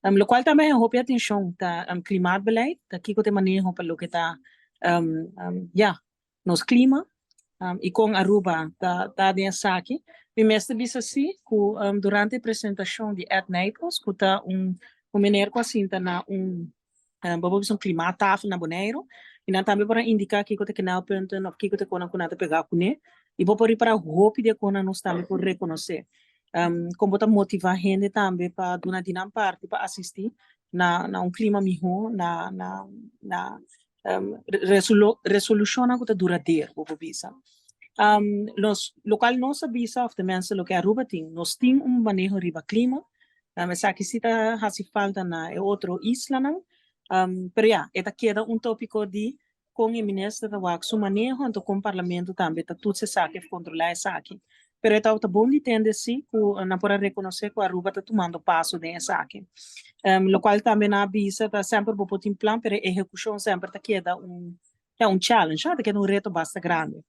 Lokual tambe a hopi atenshon ta klimaatbeleid, ta kiko ta e maneho pa loke ta ya nos klima i kon Aruba ta ta den esaki. Mi mester bisa si ku durante e presentashon di Ed Nijpels ku ta un un meneer ku a sinta na un bo por bisa un klimaattafel na Boneiru i nan tambe por a indiká kiko ta e knelpunten òf kiko ta e konan ku nan ta pegá kuné i bo por ripará hopi di e konan nos tambe por rekonosé. Kon bo ta motivá hende tambe pa duna di nan parti pa asistí na na un klima mihó, na na na resolushonnan ku ta duradero, bo por bisa. Nos lokual nos a bisa òf tenminste loke Aruba tin, nos tin un maneho riba klima, esaki si ta hasi falta na e otro islanan, pero ya, e ta keda un tópiko di kon e minister ta wak su maneho anto kon parlamento tambe ta toets esaki of kontrolá esaki. Pero e tabata bon di tende si ku nan por a rekonosé ku Aruba ta tumando paso den esaki. Lokual tambe nan a bisa ta semper bo por tin plan pero e ehekushon semper ta keda un, ya, un challenge, ta keda un reto basta grandi.